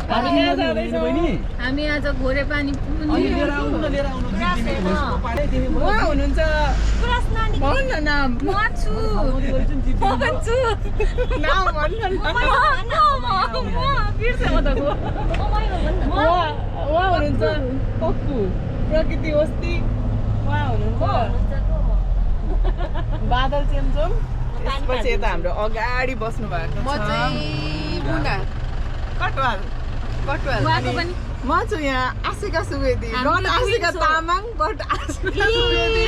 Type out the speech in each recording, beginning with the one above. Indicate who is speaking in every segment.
Speaker 1: हामी आज घोरे पानी पुग्ने नाम प्रकृति वस्ती उहाँ हुनुहुन्छ बादल चेम्चोम त्यसपछि यता हाम्रो अगाडि बस्नु भएको म चाहिँ मुना कटवाल म छु यहाँ आशिका सुवेदी नट आशिका तामाङ बट आशिका सुवेदी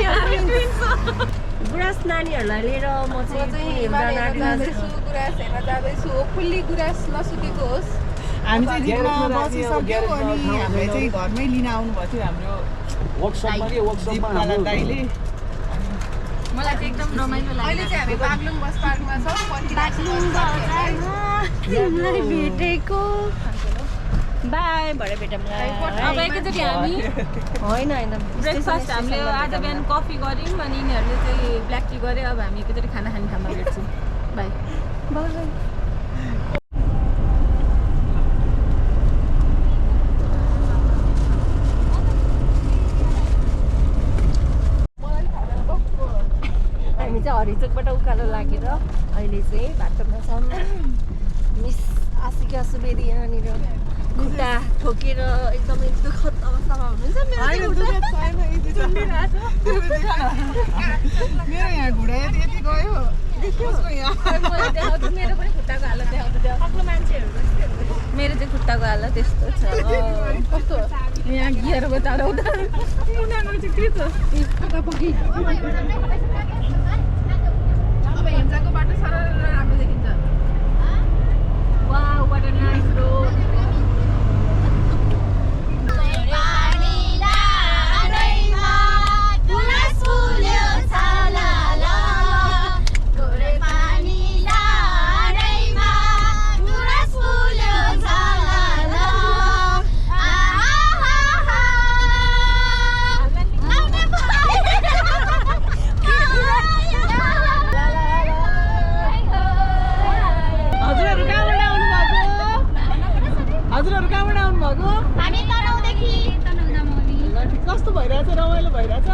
Speaker 2: गुराँस नानीहरूलाई लिएर म चाहिँ गुराँस हेर्न जाँदैछु फुल्ली गुराँस नसुकेको होस्
Speaker 1: हामी चाहिँ जिपमा बसिसक्यौँ अनि हामीले चाहिँ घरमै लिन आउनुभएको थियो हाम्रो जिपवाला दाइले
Speaker 2: मलाई चाहिँ एकदम रमाइलो लाग्यो अहिले चाहिँ हामी बागलुङ बस पार्कमा छौँ तिमीलाई भेटेको बाई भरे भेटौँ अब एकैचोटि हामी होइन ब्रेकफास्ट हामीले आज बिहान कफी गऱ्यौँ अनि यिनीहरूले चाहिँ ब्ल्याक टी गऱ्यो अब हामी एकैचोटि खाना खाने ठाउँमा भेट्छौँ बाई बाई हरिचोकबाट उकालो लागेर अहिले चाहिँ बाटोमा छौँ मिस आशिका सुवेदी यहाँनिर खुट्टा ठोकेर एकदमै दुःखद अवस्थामा हुनुहुन्छ
Speaker 1: मेरो यहाँ घुँडा यति गयो
Speaker 2: मेरो पनि खुट्टाको हालत देखाउँछ आफ्नो मान्छेहरू मेरो चाहिँ खुट्टाको हालत त्यस्तो छ कस्तो यहाँ गियर बचाएर हिंसाको बाटो सरल राम्रो देखिन्छ wow what a nice road
Speaker 1: कस्तो भइरहेछ रमाइलो भइरहेछ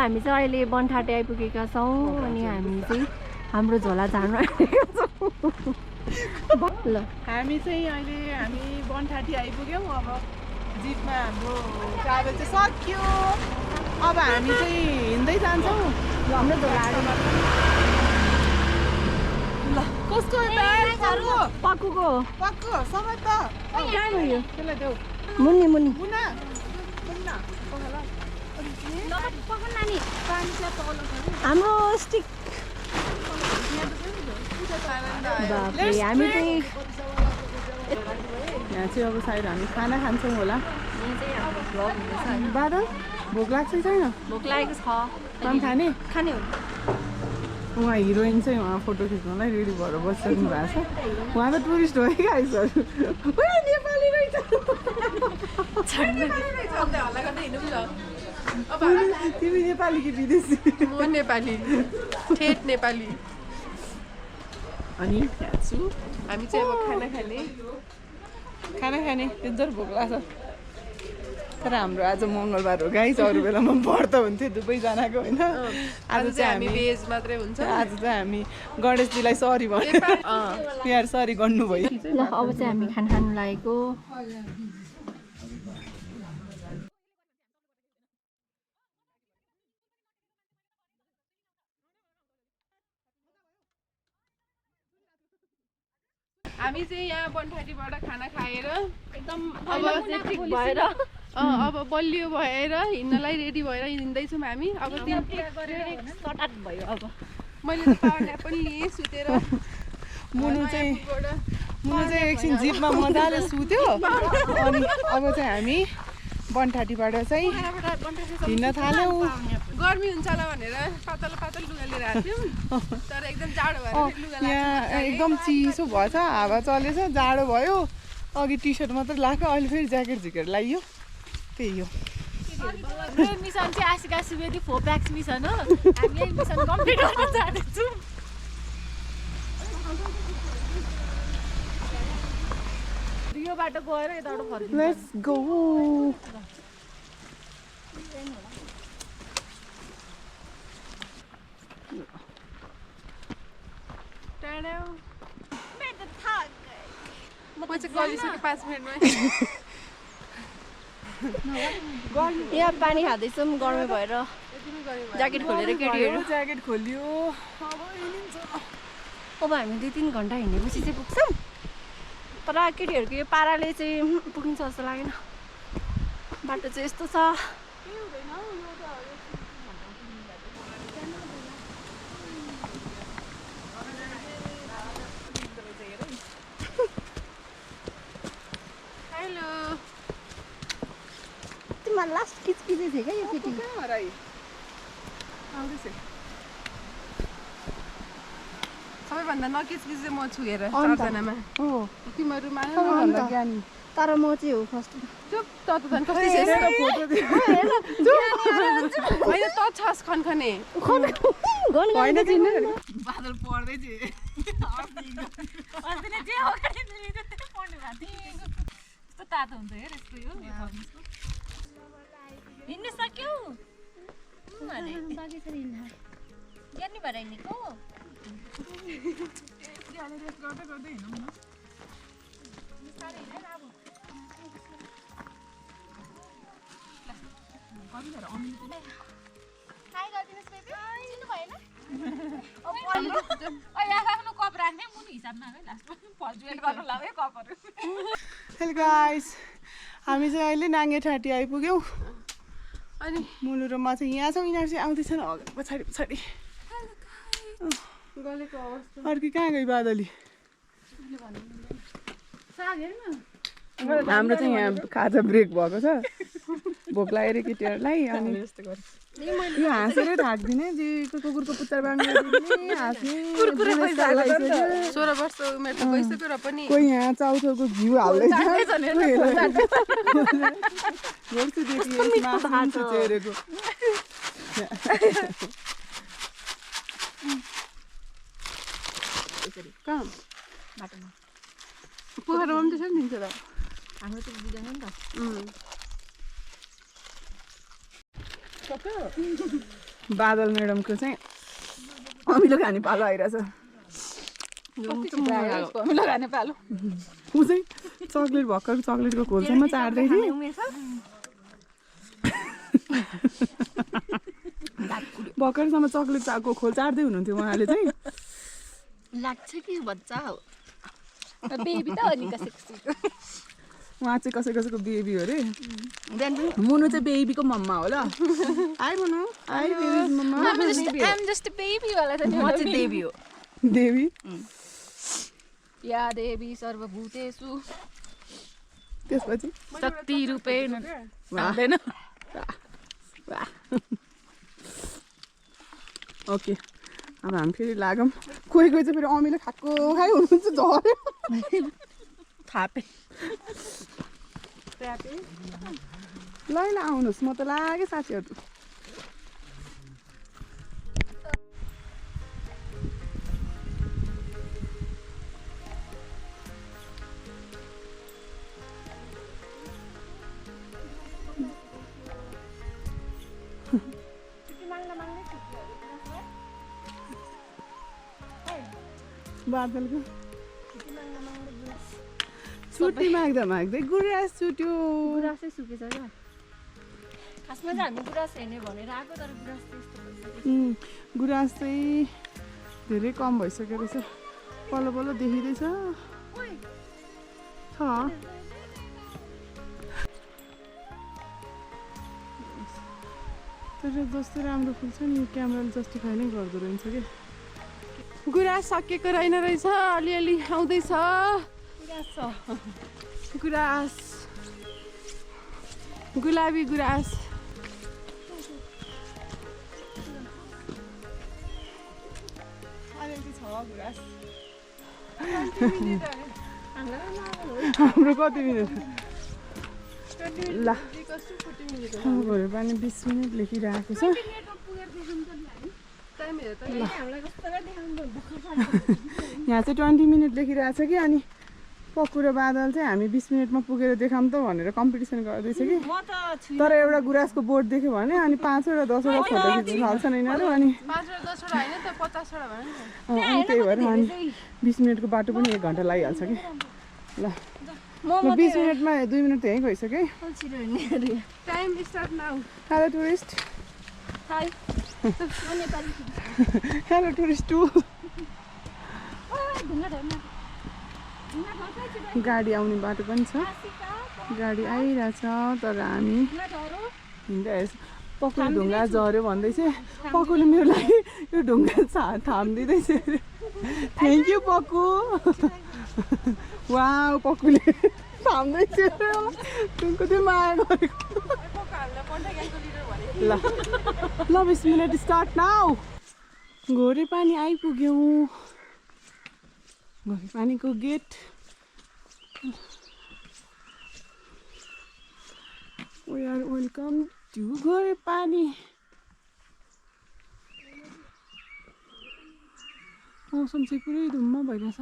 Speaker 1: हामी चाहिँ अहिले बनठाटे आइपुगेका छौँ अनि हामी चाहिँ हाम्रो झोला झार्न आएका छौँ ल हामी चाहिँ अहिले बनठाटी आइपुग्यौँ अब जिपमा हाम्रो ट्राभल चाहिँ सक्यो अब हामी चाहिँ हिँड्दै जान्छौँ हाम्रो झोलाहरूमा ल कसको पक्कुको समय त कहाँ गयो त्यसलाई देऊ मुन्नी मुन्ना हाम्रो स्टिक हामी चाहिँ यहाँ चाहिँ अब सायद हामी खाना खान्छौँ होला बादल भोक लाग्छ छैन भोक लागेको छ खाने खाने हो उहाँ हिरोइन चाहिँ उहाँ फोटो खिच्नलाई रेडी भएर बसिसक्नु भएको छ उहाँ त टुरिस्ट हो है गाइजहरू नेपाली रहेछ तिमी नेपाली कि विदेशी म नेपाली ठेट नेपाली अनि यहाँ छु हामी चाहिँ अब खाना खाने एकदम भोक लाग्छ तर हाम्रो आज मङ्गलबार हो गाइस अरू बेलामा व्रत हुन्थ्यो दुवैजनाको होइन आज चाहिँ हामी भेज मात्रै हुन्छ आज चाहिँ हामी गणेशजीलाई सरी भन्यो यार सरी गर्नुभयो ल अब चाहिँ हामी खाना खानु लागेको हामी चाहिँ यहाँ बनठाटीबाट खाना खाएर एकदम अब ठिक भएर अब बलियो भएर हिँड्नलाई रेडी भएर हिँड्दैछौँ हामी। अब
Speaker 2: भयो अब
Speaker 1: मैले त पावर न्याप पनि लिएँ सुतेर।
Speaker 3: मुनु चाहिँ एकछिन जिपमा मजाले सुत्यो अनि अब चाहिँ हामी बनठाटीबाट चाहिँ हिँड्न थाल्यौँ।
Speaker 1: गर्मी हुन्छ होला भनेर पातलो पातलो लुगा लिएर आएको थियौँ, तर एकदम जाडो भएर लुगा
Speaker 3: यहाँ एकदम चिसो भएछ, हावा चलेछ, जाडो भयो। अघि टी सर्ट मात्रै लगाएको, अहिले फेरि ज्याकेट झिकेर लगाइयो, त्यही हो।
Speaker 2: मिसन चाहिँ आशिका सुवेदी फोप्याक्स मिसन हो। हामी यही मिसन कम्प्लिट गर्न चाहन्छौँ। यो बाटो गएर यताबाट फर्किन्छ।
Speaker 3: Let's go.
Speaker 1: म चाहिँ गलिसकेँ 5 मिनटमा।
Speaker 2: यहाँ पानी खाँदैछौँ गर्मी भएर। ज्याकेट खोलेर केटीहरू
Speaker 3: ज्याकेट खोलियो।
Speaker 2: अब हामी 2-3 घन्टा हिँडेपछि चाहिँ पुग्छौँ। तर केटीहरूको यो पाराले चाहिँ पुगिन्छ जस्तो लागेन। बाटो चाहिँ यस्तो छ।
Speaker 1: हेलो।
Speaker 2: तिमीलाई लास्ट किचकिचै थियो क्या यो केटी।
Speaker 1: सबैभन्दा नकिचकिच चाहिँ म छु हेर 4 जनामा।
Speaker 2: हो
Speaker 1: तिमीहरू मान
Speaker 3: ज्ञानी
Speaker 2: तर म चाहिँ हो फर्स्ट।
Speaker 1: चुप त झन् कस्तो छैन
Speaker 3: फोटो
Speaker 1: होइन त छस् खनखने
Speaker 3: होइन चिन्नु
Speaker 1: बादल पर्दै थियो।
Speaker 2: तातो हुन्छ हेर यस्तो यो हिँड्नु सक्यौ ज्ञानी भएर हिँडेको आफ्नो कप राख्ने मुनि हिसाबमा है लास्टमा फर्जुएट गर्नु लाग्यो कपहरू।
Speaker 3: हेलो गाइस, हामी चाहिँ अहिले नाङ्गेठाटी आइपुग्यौँ।
Speaker 1: अनि
Speaker 3: मुनु र म चाहिँ यहाँ छौँ, यिनीहरू चाहिँ आउँदैछन् अगाडि पछाडि पछाडि।
Speaker 1: गलेको अवस्था
Speaker 3: अर्की कहाँ गई बादली?
Speaker 1: साग हेर्न
Speaker 3: हाम्रो चाहिँ यहाँ खाजा ब्रेक भएको छ, भोक लागेर केटीहरूलाई। अनि यो हाँसेरै ढाक्दिने जे कुकुरको पुच्चा बाङ्गो हाँस्ने
Speaker 1: 16 वर्ष उमेर त गइसक्यो र पनि
Speaker 3: कोही यहाँ चाउचाउको घिउ हाल्दैछ।
Speaker 1: पोखरामा पनि त्यसरी दिन्छ त।
Speaker 2: हाम्रो चाहिँ बुझ्दैन नि त।
Speaker 3: बादल म्याडमको चाहिँ अमिलो खाने पालो आइरहेछ। ऊ चाहिँ चक्लेट भर्खर चक्लेटको खोलसम्म चाट्दै थियो। भर्खरसम्म चक्लेटको खोल चाट्दै हुनुहुन्थ्यो उहाँले चाहिँ।
Speaker 2: लाग्छ कि बच्चा हो बेबी त हो नि कसैको।
Speaker 3: उहाँ चाहिँ कसै कसैको बेबी हो अरे। मुनु चाहिँ बेबीको मम्मा हो ल। हाई मुनु, हाई बेबी मम्मा।
Speaker 2: I'm just a baby वाला त नि।
Speaker 1: म चाहिँ देवी हो।
Speaker 3: देवी
Speaker 2: या देवी सर्वभूतेषु
Speaker 3: त्यसपछि
Speaker 2: शक्ति रूपेण
Speaker 3: हुँदैन। ओके, अब हामी फेरि लागौँ। कोही कोही चाहिँ फेरि अमिलो खाएको खाइ हुनुहुन्छ झऱ्यो
Speaker 2: थापे।
Speaker 3: ल ल आउनुहोस्, म त लागेँ साथीहरू। बादलको छुट्टी माग्दा माग्दै गुराँस छुट्यो।
Speaker 2: गुराँसै सुकेछ क्या। खासमा चाहिँ हामी गुराँस हेर्ने भनेर आएको, तर गुराँस चाहिँ यस्तो भइसक्यो।
Speaker 3: गुराँस चाहिँ धेरै कम भइसक्यो रहेछ। पल्लो पल्लो देखिँदैछ। छ तर जस्तो राम्रो फुल्छ नि क्यामेराले जस्टिफाई नै गर्दो रहेछ कि गुराँस सकेको रहेन रहेछ अलिअलि आउँदैछ गुराँस गुलाबी गुराँस हाम्रो कति मिनट ल भरे पनि 20 मिनट लेखिरहेको छ यहाँ चाहिँ 20 मिनट लेखिरहेको छ कि अनि पक्कु र बादल चाहिँ हामी 20 मिनटमा पुगेर देखाऊँ त भनेर कम्पिटिसन गर्दैछ कि तर एउटा गुराँसको बोर्ड देख्यो भने अनि 5 वटा 10 वटा फोटो खिच्न थाल्छन् यिनीहरू अनि
Speaker 1: 5 र 10 वटा हैन त 50 वटा भएन
Speaker 3: अनि त्यही भएर अनि 20 मिनटको बाटो पनि 1 घन्टा लागिहाल्छ कि ल म 20 मिनटमा 2 मिनट त यहीँ गइसकेँ
Speaker 1: time start now
Speaker 3: hello tourist
Speaker 2: hi
Speaker 3: hello tourist टु गाडी आउने बाटो पनि छ गाडी आइरहेछ तर हामी हिँड्दैछ पक्कुले ढुङ्गा झऱ्यो भन्दैछ पक्कुले मेरो लागि यो ढुङ्गा थामिदिँदैछ थ्याङ्क यू पक्कु वाउ पक्कुले थाम्दैछ तुमको त्यो माया गरेको ल 20 मिनट स्टार्ट नाउ घोरे पानी आइपुग्यौँ घोरे पानीको get We are welcome to घोरे पानी मौसम चाहिँ पुरै धुम्म भइरहेछ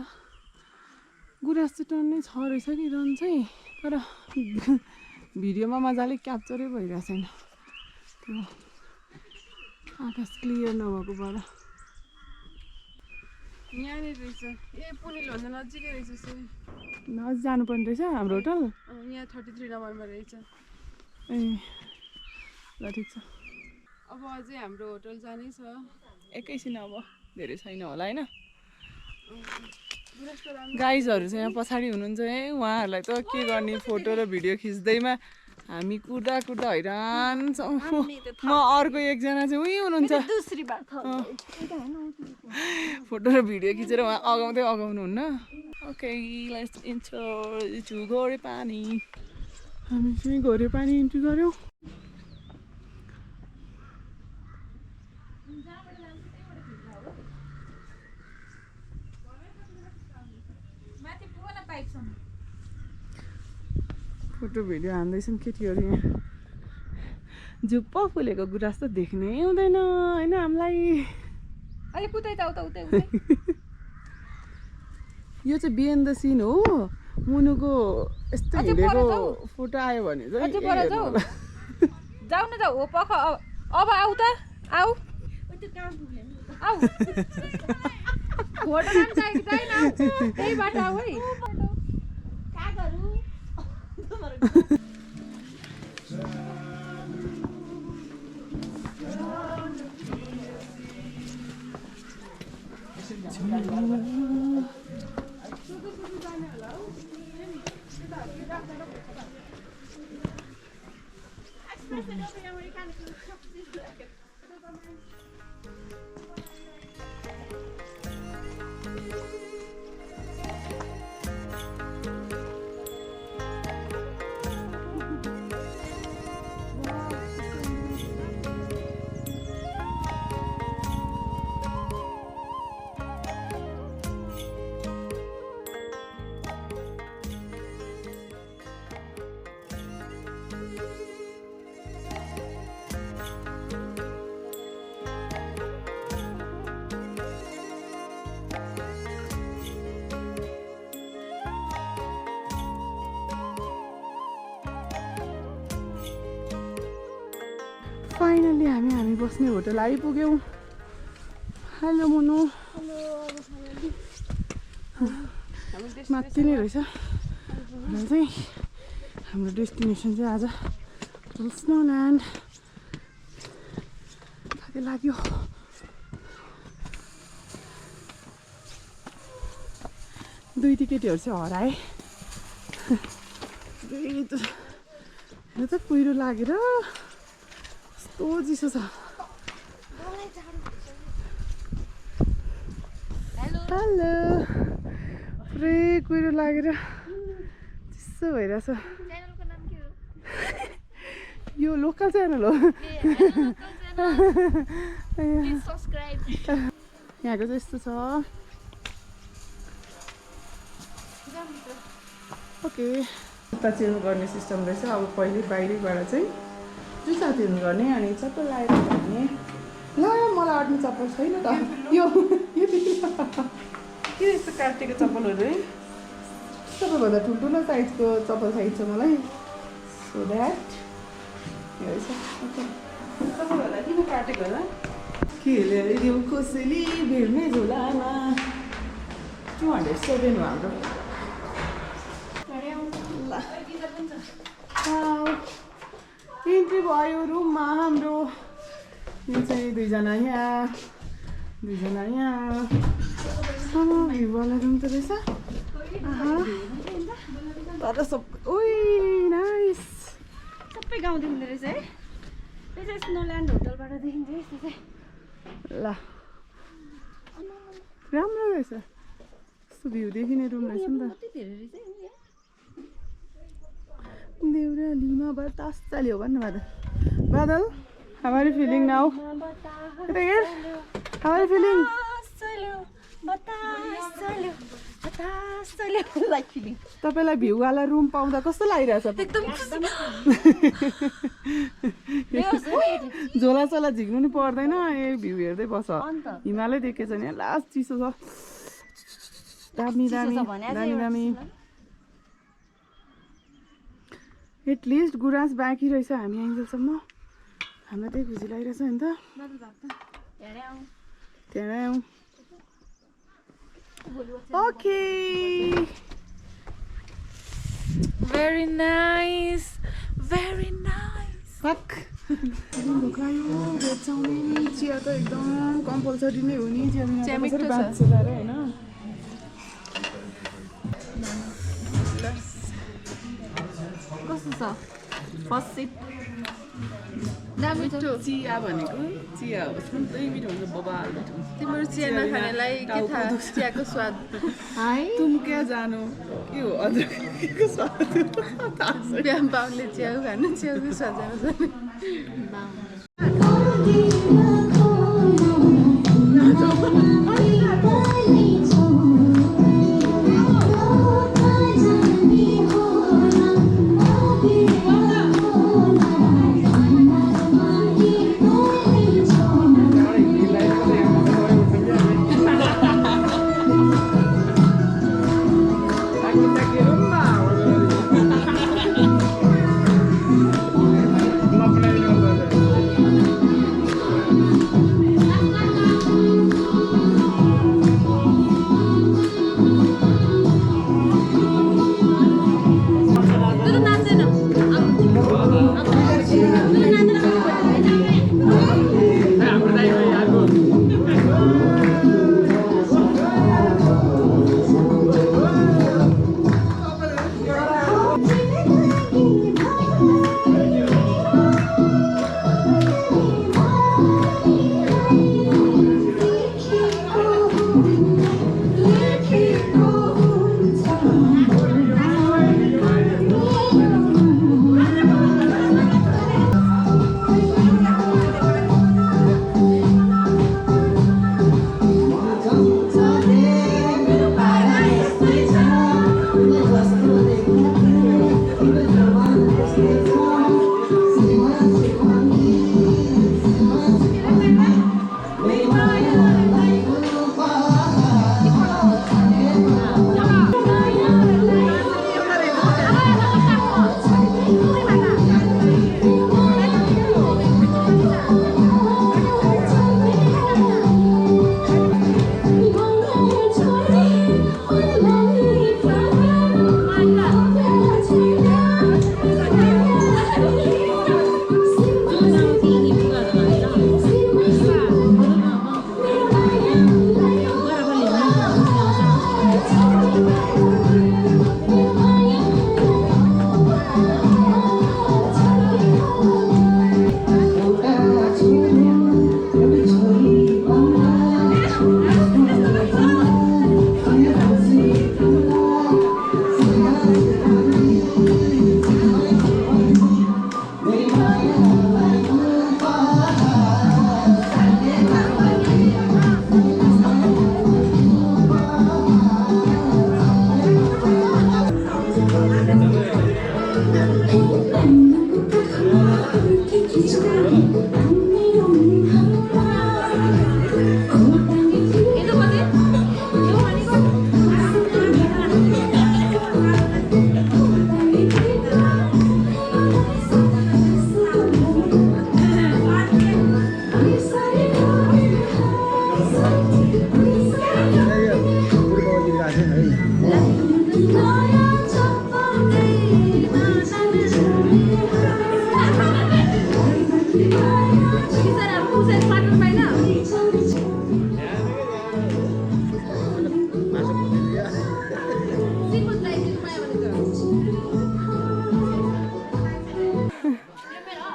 Speaker 3: गुराँस चाहिँ टन्नै छ रहेछ कि रन चाहिँ तर भिडियोमा मजाले क्याप्चरै भइरहेको छैन त्यो आकाश क्लियर नभएको भएर
Speaker 1: यहाँनिर रहेछ ए पुनिल भन्दा नजिकै रहेछ
Speaker 3: नजिक जानुपर्ने रहेछ हाम्रो होटल
Speaker 1: यहाँ 33 नम्बरमा रहेछ
Speaker 3: ए ल ठिक छ
Speaker 1: अब अझै हाम्रो होटल जानै छ
Speaker 3: एकैछिन अब धेरै छैन होला होइन गाइजहरू चाहिँ यहाँ पछाडि हुनुहुन्छ है उहाँहरूलाई त के गर्ने फोटो र भिडियो खिच्दैमा हामी कुर्दा कुर्दा हैरान छौँ म अर्को एकजना चाहिँ उही हुनुहुन्छ फोटो र भिडियो खिचेर उहाँ अगाउनुहुन्न ओके लेट्स इन्टर टु घोरे पानी हामी चाहिँ घोरे पानी इन्ट्री गऱ्यौँ फोटो भिडियो हान्दैछन् केटीहरू यहाँ झुप्प फुलेको गुराँस त देख्नै हुँदैन होइन हामीलाई यो चाहिँ बिहान द सिन हो मुनुको यस्तो हिँडेको फोटो आयो भने चाहिँ
Speaker 2: जाऊ न जाऊ हो पख अब आऊ त आऊ आऊ फोटो चाहिँदैन त्यही बाटो आऊ है
Speaker 3: फाइनली हामी बस्ने होटल आइपुग्यौँ हेलो मुनु माथि नै रहेछ होटल चाहिँ हाम्रो डेस्टिनेसन चाहिँ आज स्नोल्यान्ड थाकै लाग्यो दुई केटीहरू चाहिँ हराए यो त कुहिरो लागेर कस्तो चिसो छ। हेलो पुरै कुहिरो लागेर चिसो भइरहेछ। यो लोकल च्यानल हो। यहाँको चाहिँ यस्तो छ। ओके जुत्ता चेन्ज गर्ने सिस्टम रहेछ। अब पहिले बाहिरैबाट चाहिँ जुत्ता चेन्ज गर्ने अनि चप्पल लगाएर भन्ने। ल मलाई अट्ने चप्पल छैन त। यो के यस्तो काटेको चप्पलहरू है। सबैभन्दा ठुल्ठुलो साइजको चप्पल चाहिन्छ मलाई। सो द्याट यो रहेछ। सबैभन्दा किन काटेको होला खेलेर यो कसैले भिड्ने झोलामा 207 हो हाम्रो। इन्ट्री भयो रुममा हाम्रो। यो चाहिँ दुईजना यहाँ दुईजना यहाँ। भ्यूवाला रुम त रहेछ। तर सबै ओइ नाइस।
Speaker 2: सबै गाउँ देखिँदो रहेछ है। त्यो चाहिँ स्नोल्यान्ड होटलबाट देखिन्छ यस्तो चाहिँ।
Speaker 3: ल राम्रो रहेछ। यस्तो भ्यू देखिने रुम रहेछ नि त। देउरालीमा बतास चल्यो भन्नु Badal. Badal how are you feeling now? How are you feeling? तपाईँलाई भ्यूवाला रुम पाउँदा कस्तो लागिरहेछ? झोलासोला झिक्नु नि पर्दैन। ए भ्यू हेर्दै बस। हिमालय देखेछ नि लास्ट चिसो छ। दामी दामी दामी दामी। एटलिस्ट गुराँस बाँकी रहेछ। हामी आइन्जेलसम्म हामीलाई त्यही खुसी लागिरहेछ नि त। त्यहाँ आउँ। Okay
Speaker 1: Very nice. Very nice.
Speaker 3: Fuck भोक लाग्यो। भेज चाउमिन चिया त एकदम कम्पलसरी नै हो नि। चिया बिना बाँच्छ अरे होइन।
Speaker 1: कस्तो छ फर्स्ट सिट?
Speaker 3: मिठो चिया भनेको चिया हो। सधैँ मिठो हुन्छ बबाल मिठो।
Speaker 1: तिम्रो चिया नखानेलाई के थाहा चियाको स्वाद?
Speaker 3: तुम क्या जानो के हो अदरकको स्वाद।
Speaker 1: बिहान बाउले चिया खानु चियाको स्वाद जान्छ।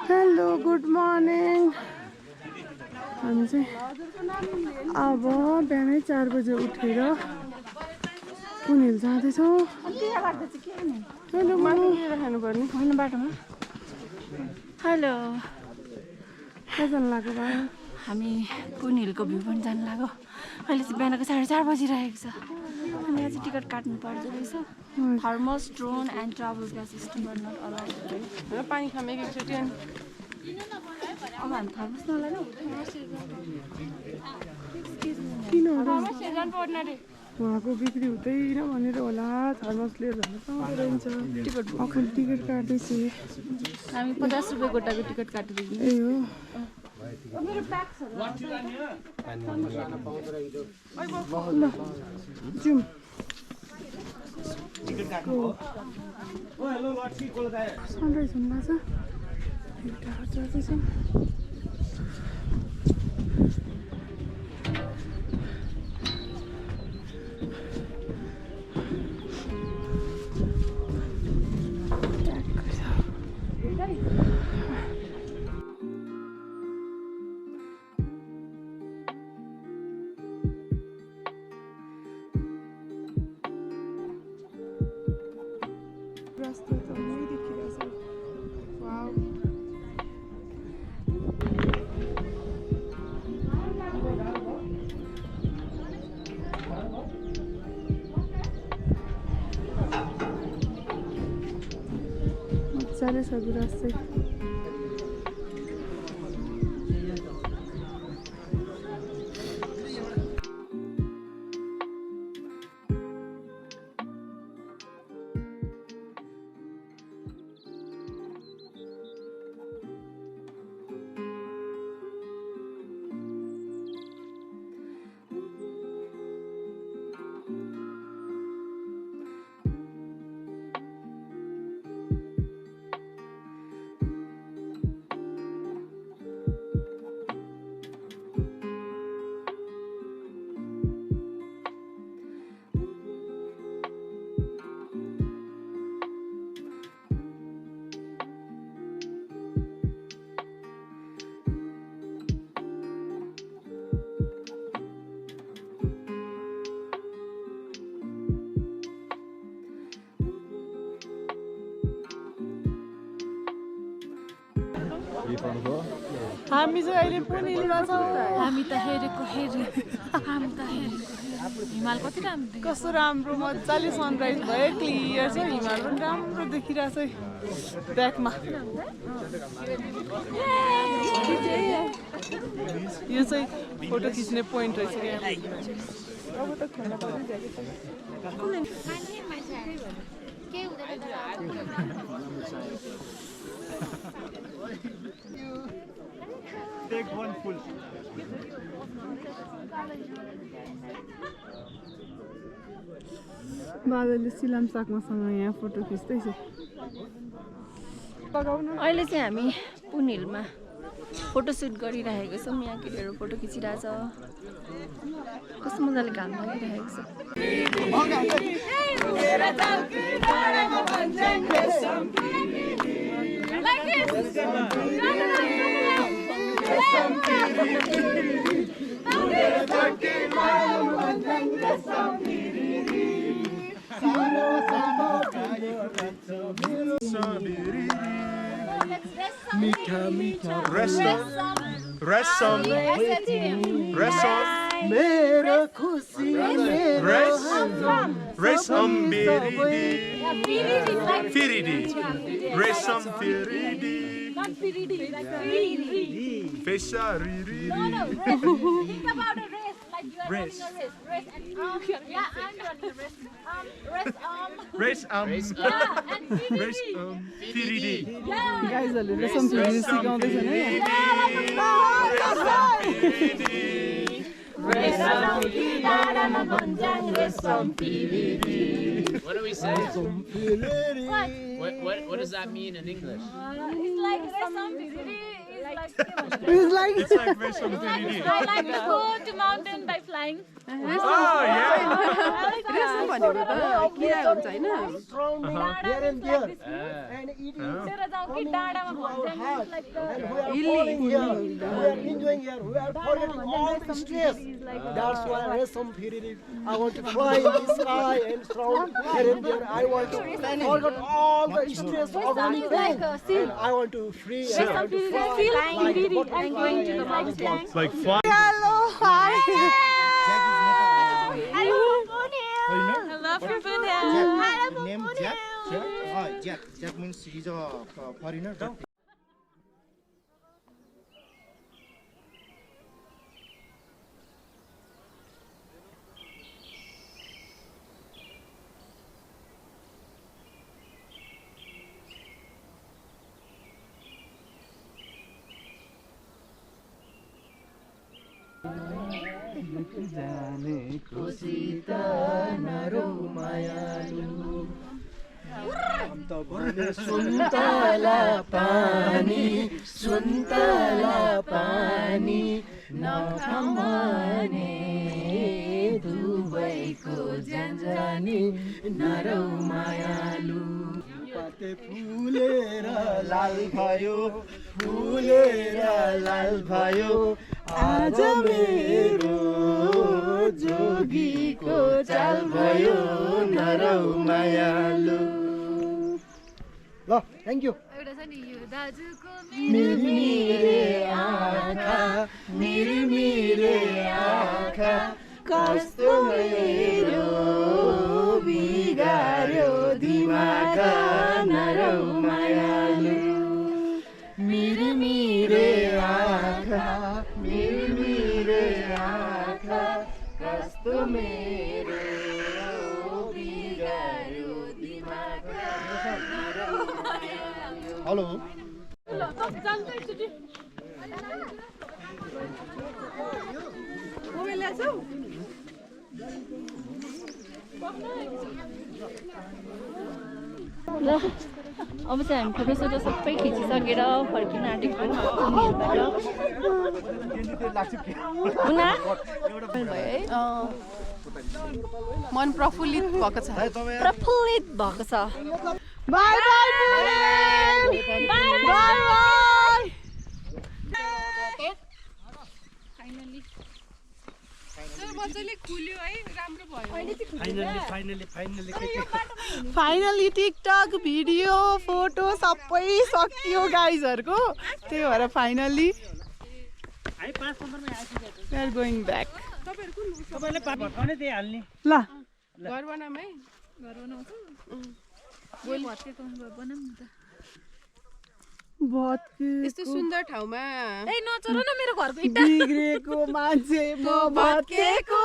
Speaker 3: हेलो गुड मर्निङ हामी चाहिँ अब बिहानै 4 बजे उठेर पुनिल जाँदैछौँ खानुपर्ने होइन बाटोमा
Speaker 1: हेलो
Speaker 3: कहाँ जानु लाग्यो बा
Speaker 1: हामी पुनिलको भ्यू पनि जानु लाग्यो अहिले चाहिँ बिहानको 4:30 बजिरहेको छ अनि यहाँ चाहिँ टिकट काट्नु पर्दो रहेछ thermos drone and travel gas system are not allowed
Speaker 3: पानी खामे एकचोटि अनि
Speaker 1: अब हामी थर्मस नलाने
Speaker 3: किन उहाँको बिक्री हुँदैन भनेर होला थर्मस लिएर जानु पाउँदो रहेछ अखुल टिकट काट्दैछु
Speaker 1: हामी 50 रुपियाँ गोटाको टिकट काटिदिएको
Speaker 3: ए हो ल जाउँ सनराइज हुनु लाग्छ एउटा चल्दैछौँ रास्ता त नै देखिरहेछ वाउ मजाले छ गुराँस चाहिँ हामी चाहिँ अहिले पुनिलमा छौँ
Speaker 1: हामी त हेरेको हिमाल कति राम्रो
Speaker 3: कस्तो राम्रो मजाले सनराइज भयो क्लियर छ हिमाल पनि राम्रो देखिरहेछ ब्याकमा यो चाहिँ फोटो खिच्ने पोइन्ट रहेछ
Speaker 4: Take one full.
Speaker 3: बादलले सिलाम साक्मासँग यहाँ फोटो खिच्दैछ
Speaker 1: अहिले चाहिँ हामी पुनिलमा फोटोसुट गरिरहेको छौँ यहाँ केटीहरू फोटो खिचिरहेछ कस्तो मजाले घाम लागिरहेको
Speaker 4: Rest some.
Speaker 3: मेरो खुसी
Speaker 4: Rest some. Firidi. Resam piridi.
Speaker 2: Not piridi, like piridi.
Speaker 4: Fesa riri.
Speaker 2: No, think about a race, like you are running a race. Race and yeah, I'm running a race. Race yeah, and
Speaker 4: piridi.
Speaker 2: Yeah.
Speaker 3: गाइजहरूले रेसम free सिकाउँदैछ नि
Speaker 5: What do we say? What does that mean in English?
Speaker 2: It's like resam piridi.
Speaker 3: It's like
Speaker 4: It's like Resam piridi.
Speaker 2: I like to go to mountain by flying.
Speaker 4: Oh yeah.
Speaker 3: रेसम भनेको त किरा हुन्छ हैन
Speaker 6: here and there and eating
Speaker 2: तेरो जाउँ कि डाँडामा भन्छन् like
Speaker 6: and we are playing here we are enjoying here we are forgetting all the stress that's why Resam piridi I want to fly in the sky and surround here and there I want to forget all the stress of any pain and I want to free and I want to fly like the butterfly
Speaker 2: and going to the mountain.
Speaker 4: It's like flying.
Speaker 3: Hello hi
Speaker 2: I love your food.
Speaker 7: Name Jack. Jack means he's a foreigner.
Speaker 6: सुन्तला पानी नखमने दुबईको जन्जानी नरौ मायालु पाते फुलेर लाल भयो आज मेरो जोगीको चाल भयो नरौ मायालु ल थ्यांक यू
Speaker 2: एउटा छ नि यो दाजुको
Speaker 6: मिरमिरे आँखा कस्तो मेरो बिगार्यो दिमाग नरौ मायालु मिरमिरे आँखा कस्तो मेरो बिगार्यो दिमाग हेलो
Speaker 1: ल अब चाहिँ हामी फोटोसोटो सबै खिचिसकेर फर्किन आँटेको
Speaker 3: मन प्रफुल्लित भएको छ
Speaker 1: प्रफुल्लित भएको छ
Speaker 3: बाई बाई बाई बाई मजाले खुल्यो है राम्रो भयो फाइनली टिकटक भिडियो फोटो सबै सकियो गाइजहरुको त्यही भएर finally we are going back तपाईहरुले भर्खरै त्यही हाल्ने ल घर बनाम है घर बनाउँछु बोल भत्केको बनाम न त यस्तो सुन्दर ठाउँमा ए नचर न मेरो घरको इटा बिग्रेको मान्छे म भत्केको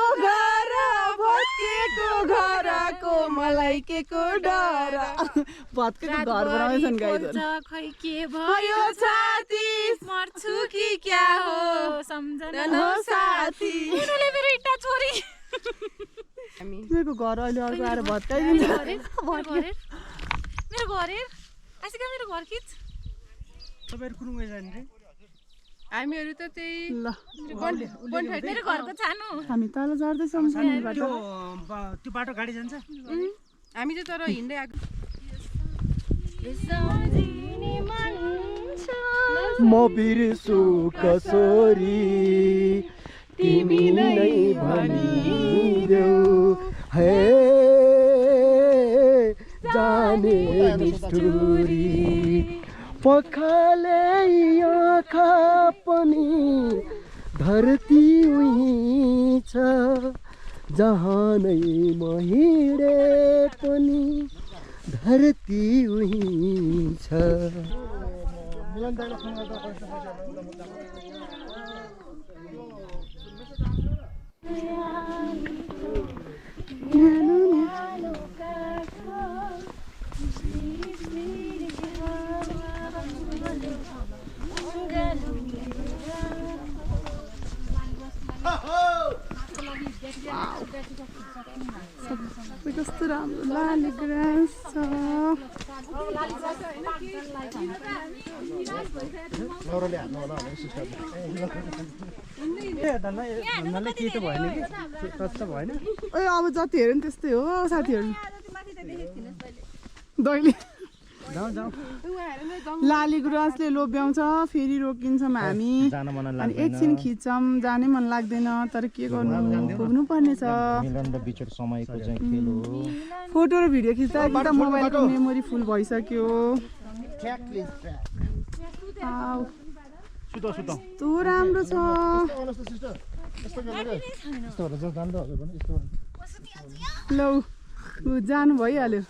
Speaker 3: घरको मलाई केको डर भत्केको घर बनाउँछन् गाइजहरु खै के भयो छाती मर्छु कि क्या हो सम्झना हो साथी उनीले मेरो इटा चोरी तिमीको घर अहिले अर्को आएर भत्काइदिन्छ मेरो घर हेर आसिका मेरो घर खिच तपाईहरु कुन गए जाने रे हामीहरु त त्यही ल मेरो घरको छानो हामी तल झर्दै छौं बाटो त्यो बाटो गाडी जान्छ हामी चाहिँ तर हिँड्दै आएको
Speaker 6: म बिर्सु कसरी तिमी नै भनिदेऊ हे जाने निष्ठुरी पखाले आँखा पनि धरती उही छ जहाँ नै म हिँडे पनि धरती उही छ
Speaker 3: कस्तो राम्रो लाली ग्रास छ ए अब जति हेऱ्यो नि त्यस्तै हो साथीहरू दैले लाली गुराँसले लोभ्याउँछ फेरि रोकिन्छौँ हामी अनि एकछिन खिच्छौँ जानै मन लाग्दैन तर के गर्नु पुग्नु पर्ने छ फोटो र भिडियो खिच्दा एकदम मोबाइलको मेमोरी फुल भइसक्यो कस्तो राम्रो छ लौ जानु भइहाल्यो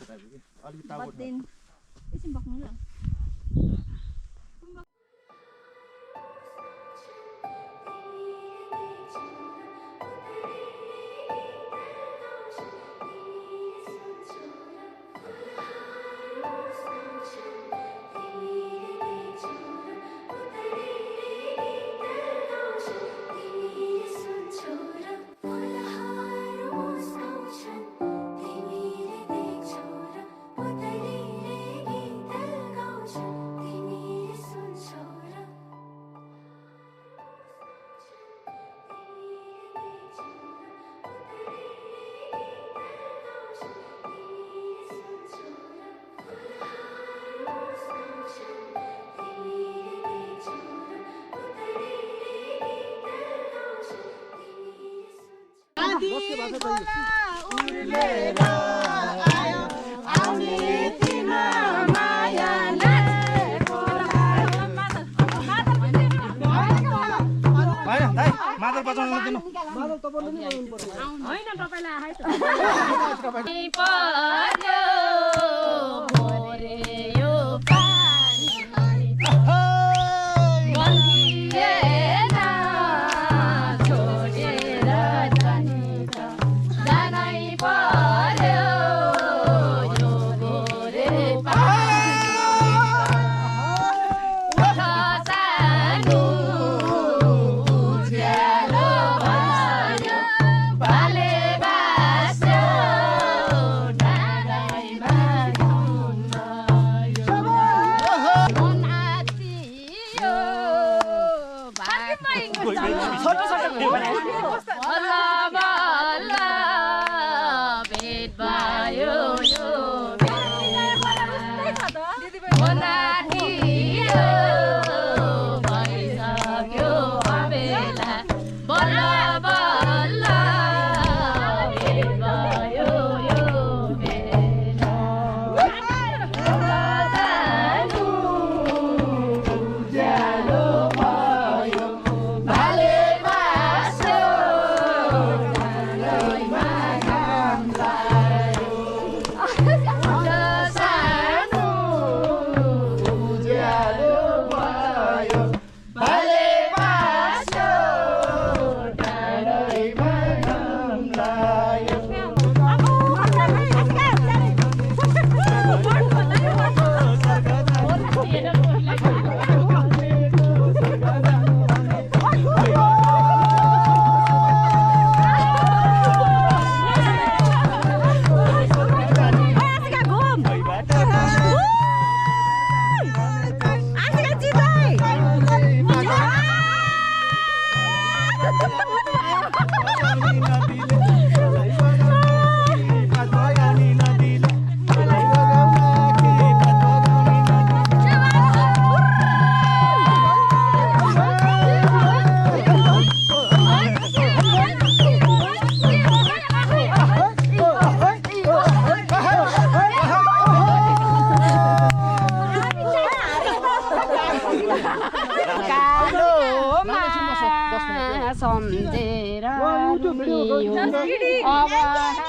Speaker 8: सम्झेर अब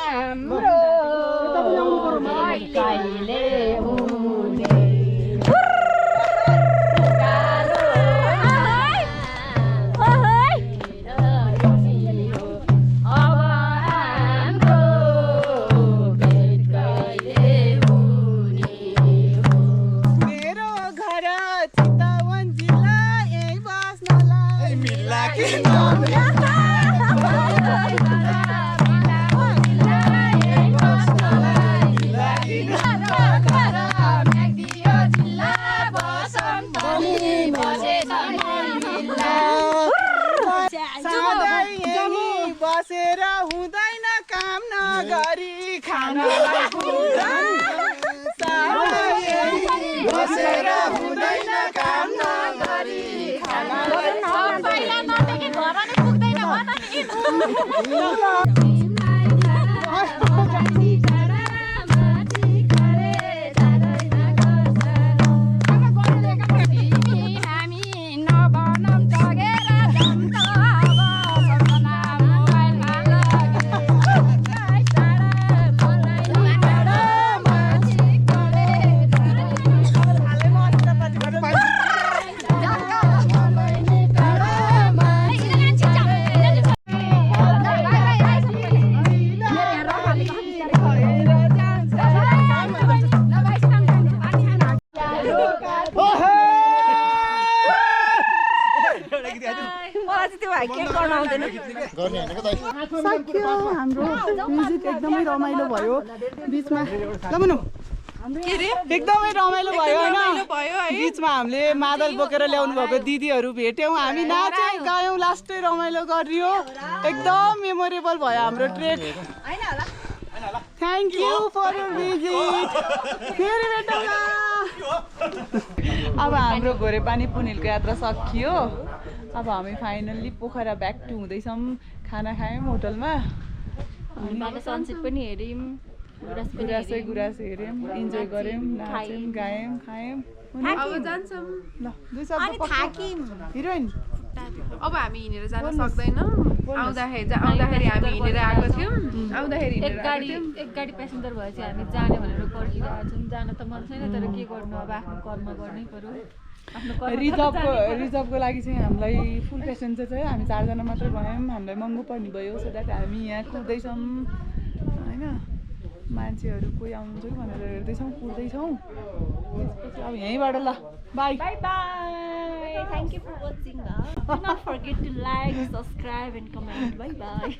Speaker 8: हाम्रो कहिले हुने
Speaker 3: मेरो घर चितवन जिल्ला यही बस्नलाई मिल्ला कि बसेर हुँदैन काम नगरी खानालाई बसेर हुँदैन काम नगरी सक्यो हाम्रो म्युजिक एकदमै रमाइलो भयो बिचमा एकदमै रमाइलो भयो होइन बिचमा हामीले मादल बोकेर ल्याउनु भएको दिदीहरू भेट्यौँ हामी नाच्यौँ गायौँ लास्टै रमाइलो गरियो एकदम मेमोरेबल भयो हाम्रो trek thank you for your visit फेरि भेटौँला अब हाम्रो घोरेपानी पुनिलको यात्रा सकियो अब हामी फाइनल्ली पोखरा ब्याक टु हुँदैछौँ खाना खायौँ होटलमा
Speaker 2: सनसेट पनि हेऱ्यौँ
Speaker 3: गुराँस हेऱ्यौँ इन्जोय गऱ्यौँ नाच्यौँ गायौँ खायौँ
Speaker 1: अब जान्छौँ
Speaker 3: ल दुई शब्द हिरोइन
Speaker 1: अब हामी हिँडेर जान सक्दैनौँ आउँदाखेरि हामी हिँडेर आएको थियौँ आउँदाखेरि
Speaker 2: एक गाडी प्यासेन्जर भएपछि हामी जाने भनेर पर्खिरहेको छौँ जान त मन छैन तर के गर्नु अब आफ्नो कर्म गर्नै पर्यो
Speaker 3: रिजर्भको लागि चाहिँ हामीलाई फुल पेसेन्जर चाहिँ हामी 4 जना मात्रै भयौँ हामीलाई महँगो पर्ने भयो सो द्याट हामी यहाँ कुद्दैछौँ होइन मान्छेहरू कोही आउनुहुन्छ कि भनेर हेर्दैछौँ कुद्दैछौँ त्यसपछि अब यहीँबाट ल by
Speaker 2: Thank you for watching. Do not forget to like, subscribe and comment. Bye bye.